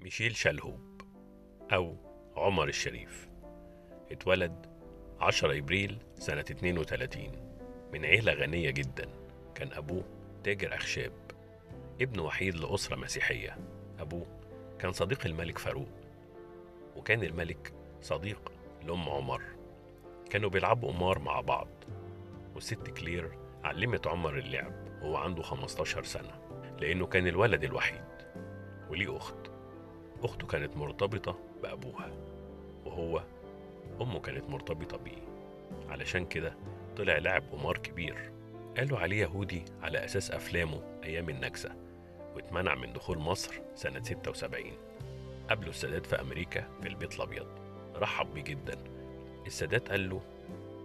ميشيل شلهوب أو عمر الشريف اتولد 10 إبريل سنة 32 من عيلة غنية جدا. كان أبوه تاجر أخشاب، ابن وحيد لأسرة مسيحية. أبوه كان صديق الملك فاروق، وكان الملك صديق لأم عمر. كانوا بيلعبوا قمار مع بعض، والست كلير علمت عمر اللعب وهو عنده 15 سنة، لأنه كان الولد الوحيد وليه أخت. أخته كانت مرتبطة بأبوها، وهو أمه كانت مرتبطة بيه، علشان كده طلع لاعب قمار كبير. قالوا عليه يهودي على أساس أفلامه أيام النكسة، واتمنع من دخول مصر سنة 76. قابله السادات في أمريكا في البيت الأبيض، رحب بيه جدا. السادات قال له: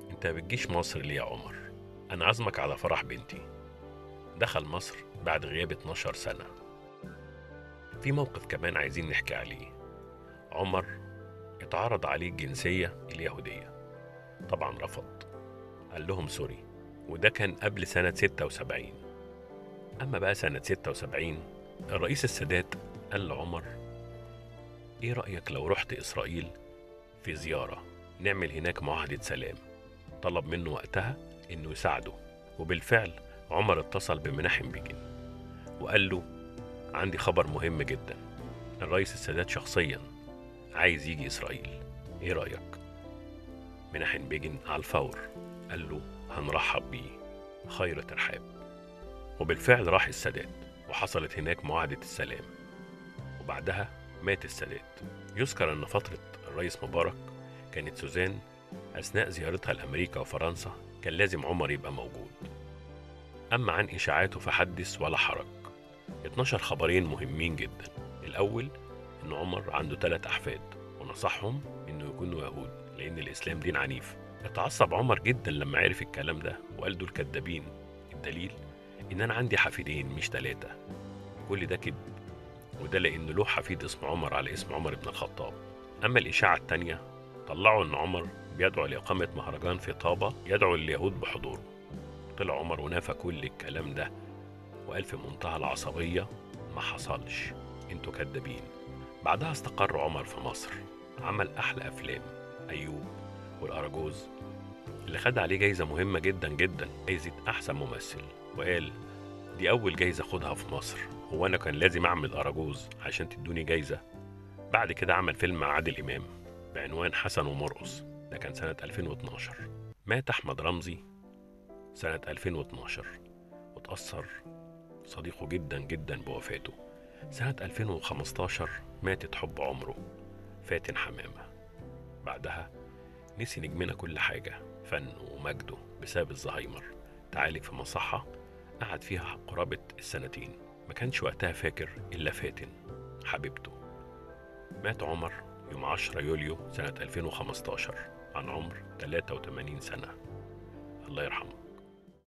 أنت بتجيش مصر ليه يا عمر؟ أنا عازمك على فرح بنتي. دخل مصر بعد غياب 12 سنة. في موقف كمان عايزين نحكي عليه. عمر اتعرض عليه الجنسية اليهودية، طبعا رفض، قال لهم سوري، وده كان قبل سنة 76. أما بقى سنة 76 الرئيس السادات قال لعمر: إيه رأيك لو رحت إسرائيل في زيارة نعمل هناك معاهدة سلام؟ طلب منه وقتها إنه يساعده، وبالفعل عمر اتصل بمناحم بيجن وقال له: عندي خبر مهم جدا، الرئيس السادات شخصيا عايز يجي إسرائيل، إيه رأيك؟ مناحم بيجن على الفور قال له: هنرحب بيه خير ترحاب. وبالفعل راح السادات، وحصلت هناك معاهدة السلام، وبعدها مات السادات. يذكر أن فترة الرئيس مبارك كانت سوزان أثناء زيارتها لأمريكا وفرنسا كان لازم عمر يبقى موجود. أما عن إشاعاته فحدث ولا حرج. 12 خبرين مهمين جدا. الأول إن عمر عنده 3 أحفاد، ونصحهم إنه يكونوا يهود لأن الإسلام دين عنيف. اتعصب عمر جدا لما عرف الكلام ده، وقال دول كدابين، الدليل إن أنا عندي حفيدين مش 3. كل ده كذب، وده لأنه له حفيد اسمه عمر على اسم عمر بن الخطاب. أما الإشاعة التانية طلعوا إن عمر بيدعو لإقامة مهرجان في طابة يدعو اليهود بحضوره. طلع عمر ونافى كل الكلام ده، وقال في منتهى العصبية: ما حصلش، انتوا كدابين. بعدها استقر عمر في مصر، عمل أحلى أفلام، أيوب والأراجوز، اللي خد عليه جايزة مهمة جدا جدا، جايزة أحسن ممثل، وقال: دي أول جايزة خدها في مصر، هو أنا كان لازم أعمل أراجوز عشان تدوني جايزة؟ بعد كده عمل فيلم مع عادل إمام بعنوان حسن ومرقص، ده كان سنة 2012. مات أحمد رمزي سنة 2012، وتأثر صديقه جدا جدا بوفاته. سنة 2015 ماتت حب عمره فاتن حمامة. بعدها نسي نجمنا كل حاجة، فنه ومجده، بسبب الزهايمر. تعالج في مصحة قعد فيها قرابة السنتين، ما كانش وقتها فاكر إلا فاتن حبيبته. مات عمر يوم 10 يوليو سنة 2015 عن عمر 83 سنة، الله يرحمه.